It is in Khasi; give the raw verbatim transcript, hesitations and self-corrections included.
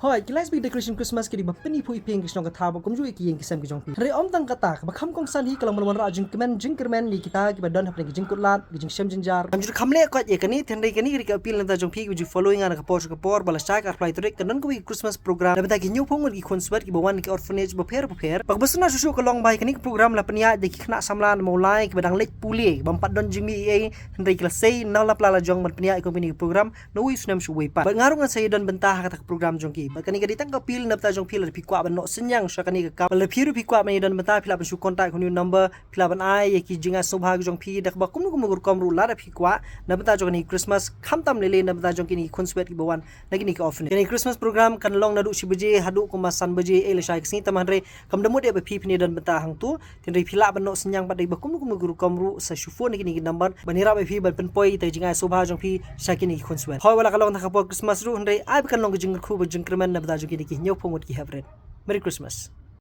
Hoi, ki lights bad decoration Christmas ki dei ba pyni phuh iping ki shnong ka thaw bad kumjuh ïa ki ïing ki sem ki jong phi. Hynrei ym tang kata, kaba kham kongsan hi ka long ban wanrah jingkmen jingkyrmen ïa kita kiba don hapdeng ki jingkutlad, ki jingshem jinjar. Ngam ju kham leh koit ïa kane, hynrei kane ka dei ka appeal na bynta jong phi kiba ju follow ïa nga na ka por sha ka por, ba lashai ka arphew lai tarik kan don kawei ka Christmas program na bynta ki hynñiewphew ngut ki khun swet kiba wan na ki orphanage bapher bapher. Bad kaba sngewsynei shuh shuh ka long ba ïa kane ka program la pynïaid da ki khynnah samla na Mawlai kiba dang leit pule, bym pat don jingmih ei ei, hynrei ki la sei na la pla la jong ban pynïaid ïa kane ka program na uwei u snem sha uwei pat. Bad nga ruh ngan sa ïadon bynta ha kata ka program jong ki. Bad kane ka dei tang ka appeal na bynta jong phi, lada phi kwah ban noh synñiang sha kane ka kam, lada phi ruh phi kwah ban ïadon bynta, phi lah ban shu contact ha une u number, phi lah ban ai ïa ki jingai sngewbha ki jong phi da kaba kumno kumno ka rukom ruh, lada phi kwah, na bynta jong kane ka Christmas, khamtam lei lei na bynta jong kine ki khun swet kiba wan na kine ki orphanage. Kane ka Christmas program kan long naduh shi baje haduh kumba san baje ei lashai ka sngi, tangba hynrei kam da mut ïa ba phi phin ïadon bynta hangto. Hynrei phi lah ban noh synñiang pat da kaba kumno kumno ka rukom ruh, sa shu phone na kine ki number ban ïarap ïa phi ban pynpoi ïa kita ki jingai sngewbha jong phi sha kine ki khun swet. Hoi, wat la ka long tang ka por Christmas ruh, hynrei ai ba kan long ka jingkyrkhu bad jingkyrmen na bynta jong kine ki hynñiewphew ngut ki heprit. Merry Christmas.